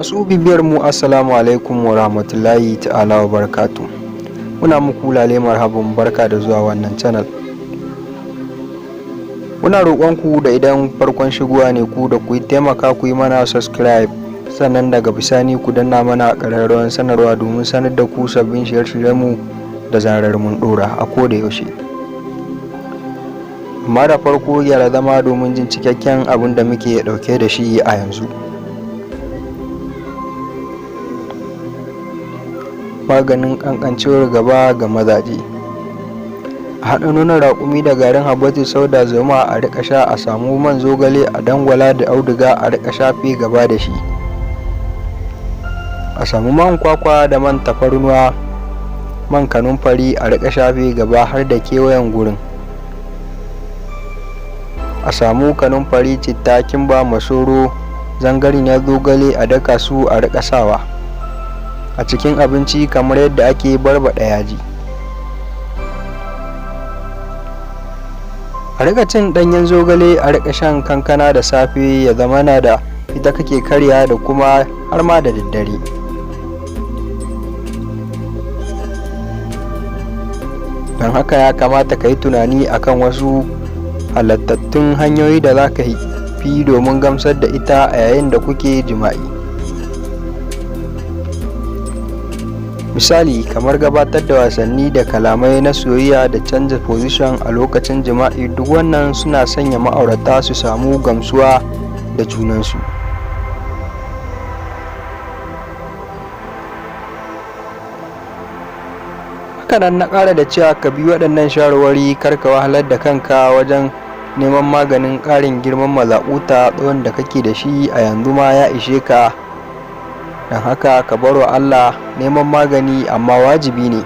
Masu bibiyar mu, assalamu alaikum wa rahmatullahi ta'ala wa barakatu. Muna muku lale marhaban, barka da zuwa wannan channel. Muna roƙon ku da idan farkon shigowa ne ku, da ku taimaka ku yi mana subscribe, sannan daga bisani ku danna mana ƙararrawar sanarwa domin sanar da ku sabbin shirye-shiryenmu da zarar mun ɗora a koda yaushe. Amma da farko, gyara zama domin jin cikakken abin da muke ɗauke da shi a yanzu. Maganin ƙanƙancewar gaba ga mazaje: a haɗa nonon raƙumi da garin habbatus sauda, zuma, a riƙa sha. A samu man zogale a dangwala da auduga, a riƙa shafe gaba da shi. A samu man kwakwa da man tafarnuwa, man kanumfari, a riƙa shafe gaba har da kewayen gurin. A samu kanumfari, citta, kimba, masoro, zangarniyar zogale, a daka su, a riƙa sawa a cikin abinci kamar yadda ake barbaɗa yaji. A riƙa cin ɗanyen zogale, a riƙa shan kankana da safe, ya zamana da ita kake karya da kuma har ma da daddare. Don haka ya kamata ka yi tunani akan wasu halattattun hanyoyi da za ka fi domin gamsar da ita a yayin da kuke jima'i. Misali, kamar gabatar da wasanni da kalamai na soyayya da canza position a lokacin jima'i, duk wannan suna sanya ma'aurata su samu gamsuwa da junansu. Hakanan na ƙara da cewa ka bi waɗannan shawarwari, kar ka wahalar da kanka wajen neman maganin ƙarin girman mazaƙuta. Tsawon da kake da shi a yanzu ma ya ishe ka. Don haka ka bar wa Allah neman magani, amma wajibi ne